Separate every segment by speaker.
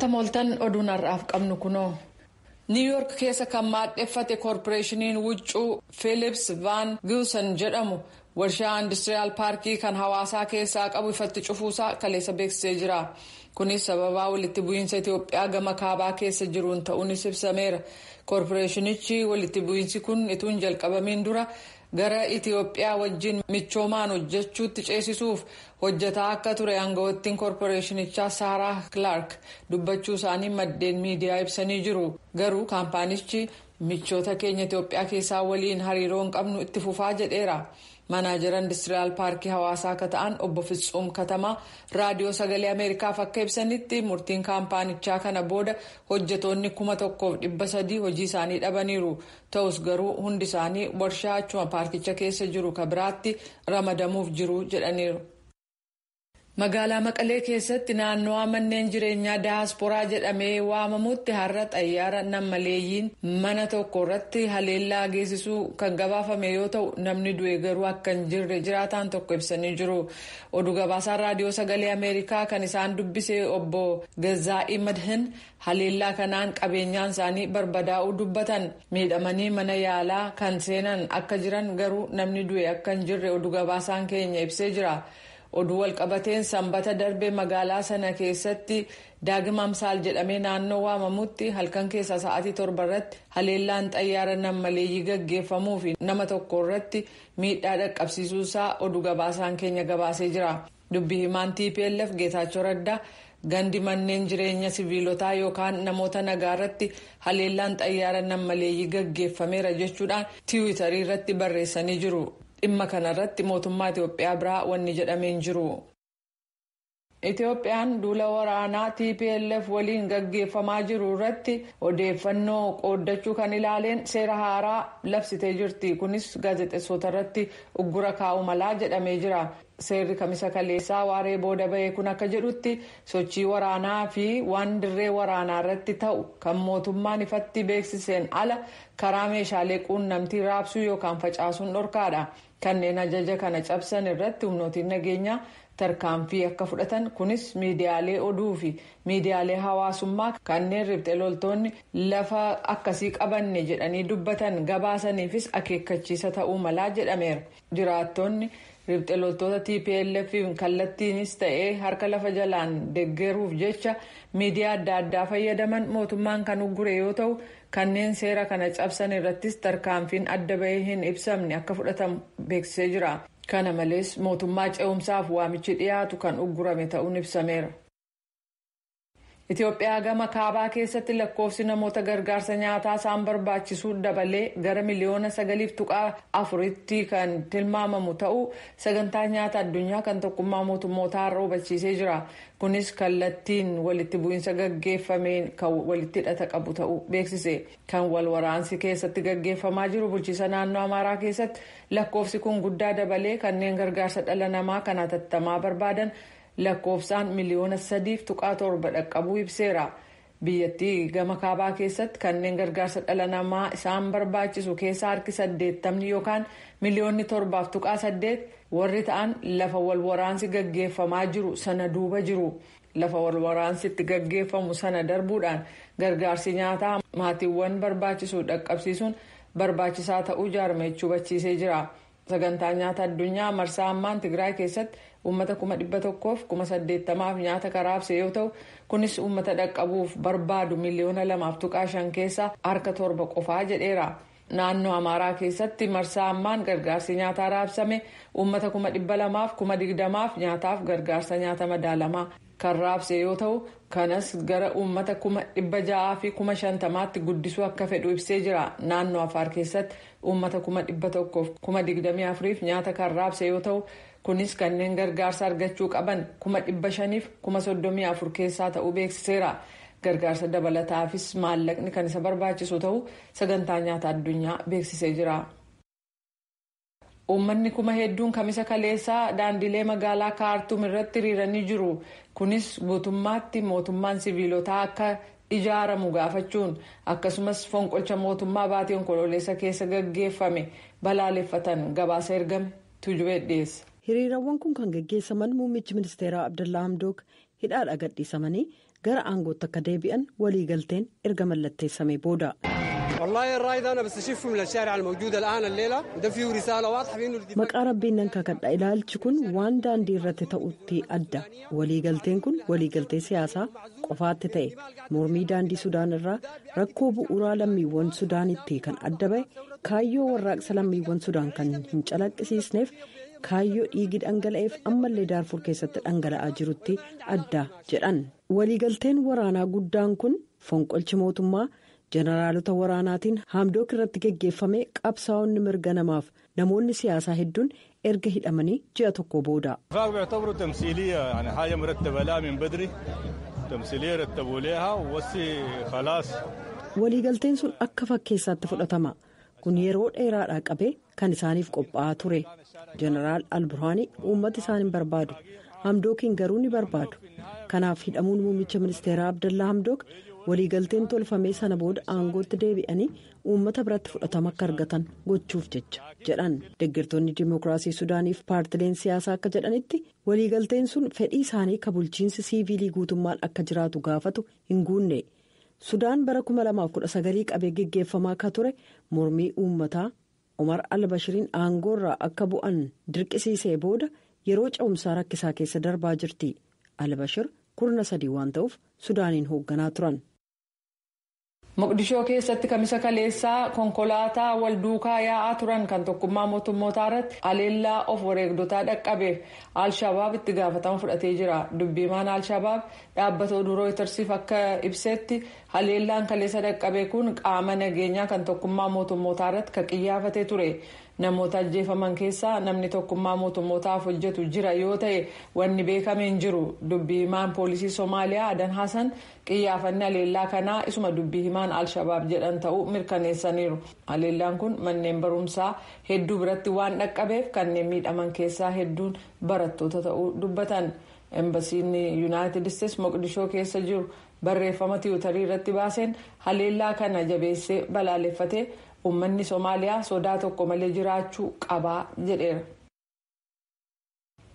Speaker 1: Akka mooltan oduun har'aaf qabnu kunoo. Niiwuyoork keessa kan maadheffate koorporeeshiniin huccuu Philips Van Gilson jedhamu warshaa industiriyaal paarkii kan hawaasaa keessaa qabu ifatti cufuusaa kaleessa beeksisee jira. Kunis sababaa walitti bu'iinsa Itoophiyaa gama kaabaa keessa jiruun ta'uunis ibsameera. Koorporeeshinichi walitti bu'iinsi kun utuu hin jalqabamiin dura gara Itoophiyaa wajjin michoomaan hojjechuutti ceesisuuf hojjetaa akka ture aangawoottiin koorporeeshinichaa Saaraa Kilaark dubbachuu isaanii maddeen miidiyaa ibsanii jiru. Garuu kaampaanichi michoota keenya Itoophiyaa keessaa waliin hariiroo hin qabnu itti fufaa jedheera. Manaajara industiriyaal paarkii hawaasaa akka ta'an obbo Fitsuum Katamaa raadiyoo sagalee Ameerikaaf akka ibsanitti murtiin kaampaanichaa kana booda hojjetoonni 1300 hojii isaanii dhabaniiru. Ta'us garuu hundi isaanii warshaa achuma paarkicha keessa jiru ka biraatti ramadamuuf jiru jedhaniiru. Magaalaa Maqalee keessatti naannawaa manneen jireenyaa daasporaa jedhamee waamamutti har'a xayyaara nammaleeyyiin mana tokko irratti haleellaa geessisuu kan gabaafame yoo ta'u namni du'e garuu akka hin jirre jiraataan tokko ibsanii jiru. Oduu gabaasaan raadiyoo sagalee Ameerikaa kan isaan dubbise obbo Gazaa'ii Madhin haleellaa kanaan qabeenyaan isaanii barbadaa'uu dubbatan miidhamanii mana yaalaa kan seenan akka jiran garuu namni du'e akka hin jirre oduu gabaasaan keenya ibsee jira. Oduu walqabateen sanbata darbe magaalaa sana keessatti daagim amsaal jedhamee naannoo waamamutti halkan keessaa sa'aatii 7 irratti haleellaan xayyaara nammaleeyyii gaggeeffamuu fi nama tokko irratti miidhaa dhaqqabsiisuusaa oduu gabaasaan keenya gabaasee jira. Dubbii himaan TPLF Geetaachoo Raddaa gandi manneen jireenya siviilotaa yookaan namoota nagaa irratti haleellaan xayyaara nammaleeyyii gaggeeffameera jechuudhaan tiwiitarii irratti barreessanii jiru. Dhimma kanarratti mootummaa Itoophiyaa biraa wanni jedhamee hin jiru. Itoophiyaan duula waraanaa TPLF waliin gaggeeffamaa jiru irratti odeeffannoo qooddachuu kan ilaaleen seera haaraa labsitee jirti. Kunis gaazexeessota irratti uggura kaa'u malaa jedhamee jira. Seerri kamisa kaleessaa waaree booda bahee kun akka jedhutti sochii waraanaa fi waan dirree waraanaa irratti ta'u kan mootummaan ifatti beeksiseen ala karaa meeshaalee quunnamtii raabsuu yookaan facaasuun dhorkaadha. Kanneen ajaja kana cabsan irratti humnootiin nageenyaa tarkaanfii akka fudhatan kunis miidiyaalee oduu fi miidiyaalee hawaasummaa kanneen riphxee loltoonni lafa akkasii qabanne jedhanii dubbatan gabaasaniifis akeekkachiisa ta'uu malaa jedhameera. Jiraattonni riphxee loltoota TPLF kallattiinis ta'ee harka lafa jalaan deeggaruuf jecha miidiyaa adda addaa fayyadaman mootummaan kan uggure yoo ta'u kanneen seera kana cabsan irrattis tarkaanfiin adda bahee hin ibsamne akka fudhatamu beeksisee jira. Kana malees mootummaa ce'umsaaf waamichi dhiyaatu kan uggurame ta'uun ibsameera. Itoophiyaa gama kaabaa keessatti lakkoofsi namoota gargaarsa nyaataa isaan barbaachisuu dabalee gara 9.4 miliyoonitti kan tilmaamamu ta'uu sagantaa nyaata addunyaa kan tokkummaa mootummootaa har'a hubachiisee jira. Kunis kallattiin walitti bu'iinsa gaggeeffameen kan walitti hidhata qabu ta'uu beeksise. Kan wal waraansi keessatti gaggeeffamaa jiru bulchiisa naannoo Amaaraa keessatti lakkoofsi kun guddaa dabalee kanneen gargaarsa dhala namaa kan hatattamaa barbaadan lakkoofsaan 3.7 miliyoona dhaqqabuu ibseera. Biyyattii gama kaabaa keessatti kanneen gargaarsa dhala namaa isaan barbaachisu keessaa harki 80 yookaan 7.8 miliyoona warri ta'an lafa wal waraansi gaggeeffamaa jiru sana duuba jiru. Lafa wal waraansi itti gaggeeffamu sana darbuudhaan gargaarsi nyaataa maatiiwwan barbaachisu dhaqqabsiisuun barbaachisaa ta'uu jaarmeechuu hubachiisee jira. Sagantaa nyaata addunyaa marsaa ammaan Tigraay keessatti uummata 180,000 nyaata karaabse yoo ta'u kunis uummata dhaqqabuuf barbaadu 2.5 miliyoona keessaa harka 7 qofaa jedheera. Naannoo Amaaraa keessatti marsaa ammaan gargaarsi nyaataa raabsame uummata 220,000 nyaataaf gargaarsa nyaata madaalamaa kan raabse yoo ta'u kanas gara uummata 650,000tti guddisuu akka fedhu ibsee jira. Naannoo Afaar keessatti uummata 124,000 nyaata kan raabse yoo ta'u kunis kanneen gargaarsa argachuu qaban 534,000 keessaa ta'uu beeksiseera. Gargaarsa dabalataafis maallaqni kan isa barbaachisu ta'uu sagantaa nyaata addunyaa beeksisee jira. Uummanni kuma hedduun kamisa kaleessaa daandilee magaalaa Kaartuum irratti hiriiranii jiru. Kunis guutummaatti mootummaan siviilotaa akka ijaaramu gaafachuun akkasumas fonqolcha mootummaa baatii onkololeessa keessa gaggeeffame balaaleffatan gabaasa ergame Tujubee dhiyeessa.
Speaker 2: Hiriirawwan kun kan gaggeessaman muummichi ministeeraa Abdallaa Hamdook hidhaadha gadhiisamanii gara aangootti akka deebi'an waliigalteen erga mallatteessamee booda. Maqaa rabbiin nan kakadha, ilaalchi kun waan daandii irratti ta'utti adda. Waliigalteen kun waliigaltee siyaasaa qofaatti ta'e mormii daandii Sudaan irraa rakkoo bu'uuraa lammiiwwan Sudaanitti kan adda bahe, kaayyoo warraaqsa lammiiwwan Sudaan kan hin calaqqisiisneef, kaayyoo dhiigi dhangala'eef ammallee Daarfur keessatti dhangala'aa jirutti adda jedhan. Waliigalteen waraanaa guddaan kun fonqolchi mootummaa jeneraalota waraanaatiin Haamdook irratti geggeeffame qabsaa'onni mirga namaaf namoonni siyaasaa hedduun erga hidhamanii ji'a tokko booda. Waliigalteen sun akka fakkeessaatti fudhatama. Kun yeroo dheeraadhaa qabee kan isaaniif qophaa'aa ture. Jeneraal Alburhaanii uummata isaan hin barbaadu. Hamdookiin garuu ni barbaadu. Kanaaf hidhamuun muummicha ministeeraa Abdallaa Hamdook waliigalteen tolfamee sana booda aangootti deebi'anii uummata biratti fudhatama akka argatan gochuuf jecha jedhan. Deeggartoonni dimookiraasii Sudaaniif paartileen siyaasaa akka jedhanitti, waliigalteen sun fedhii isaanii ka bulchiinsi siivilii guutummaan akka jiraatu gaafatu hin guunne. Sudaan bara 2019 qabee geggeeffamaa akka ture mormii uummataa Omar Albashiriin aangoorraa akka bu'an dirqisiisee booda yeroo ce'umsaa rakkisaa keessa darbaa jirti. Albashir kurna 3 waan ta'uuf Sudaaniin hoogganaa turan.
Speaker 1: Moqdishoo keessatti Kamisa kaleessaa konkolaataa wal duukaa yaa'aa turan kan Tokkummaa Mootummootaa irratti haleellaa of wareegdotaa dhaqqabeef Alshabaab itti gaafatama fudhatee jira. Dubbiimaan Alshabaab dhaabbata oduu Rooyitersiif akka ibsetti, haleellaan kaleessa dhaqqabe kun qaama nageenyaa kan Tokkummaa Mootummootaa irratti kan qiyyaafatee ture. Namoota ajjeefaman keessaa namni Tokkummaa Mootummootaaf hojjetu jira yoo ta'e wanni beekame hin jiru. Dubbii himaan poolisii Soomaaliyaa Adan Hasan qiyyaafanni haleellaa kanaa isuma dubbii himaan Alshabaab jedhan ta'uu mirkaneessaniiru. Haleellaan kun manneen barumsaa hedduu biratti waan dhaqqabeef kanneen miidhaman keessaa hedduun barattoota ta'uu dubbatan. Embasiin Yuunaayitid Isteetsi Moqdishoo keessa jiru barreeffama Tiwutarii irratti baaseen haleellaa kana jabeessee balaaleffatee, uummanni Soomaaliyaa sodaa tokko malee jiraachuu qabaa jedheera.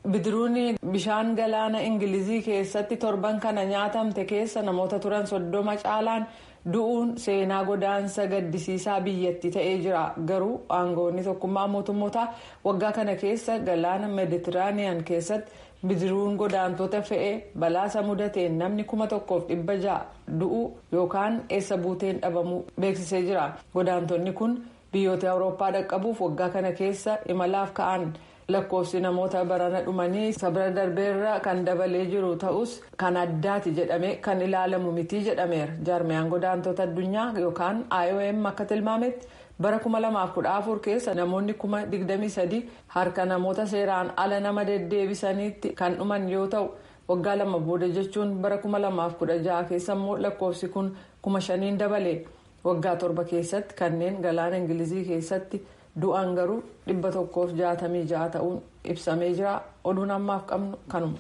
Speaker 1: Bidiruun bishaan galaana Ingilizii keessatti torban kana nyaatamte keessa namoota turan 30 caalaan du'uun seenaa godaansa gaddisiisaa biyyatti ta'ee jira. Garuu aangoonni Tokkummaa Mootummootaa waggaa kana keessa galaana Meeditiraaniyaan keessatti bidiruun godaantota fe'ee balaasa mudateen namni 1600 du'uu yookaan eessa buuteen dhabamuu beeksisee jira. Godaantonni kun biyyoota Awurooppaa dhaqqabuuf waggaa kana keessa imalaaf ka'an. Lakkoofsi namoota barana dhumanii isa bara darbeerra kan dabalee jiru ta'us, kan addaati jedhame kan ilaalamu miti jedhameera. Jaarmiyaan Godaantota Addunyaa yookaan IOM akka tilmaametti, bara 2014 keessa namoonni 23,000 harka namoota seeraan ala nama deddeebisaniitti kan dhuman yoo ta'u, waggaa 2 booda jechuun bara 2016 keessa immoo lakkoofsi kun 5,000 dabale. Waggaa 7 keessatti kanneen galaana Ingilizii keessatti du'an garuu 166 ta'uun ibsamee jira. Oduun ammaaf qabnu kanuma.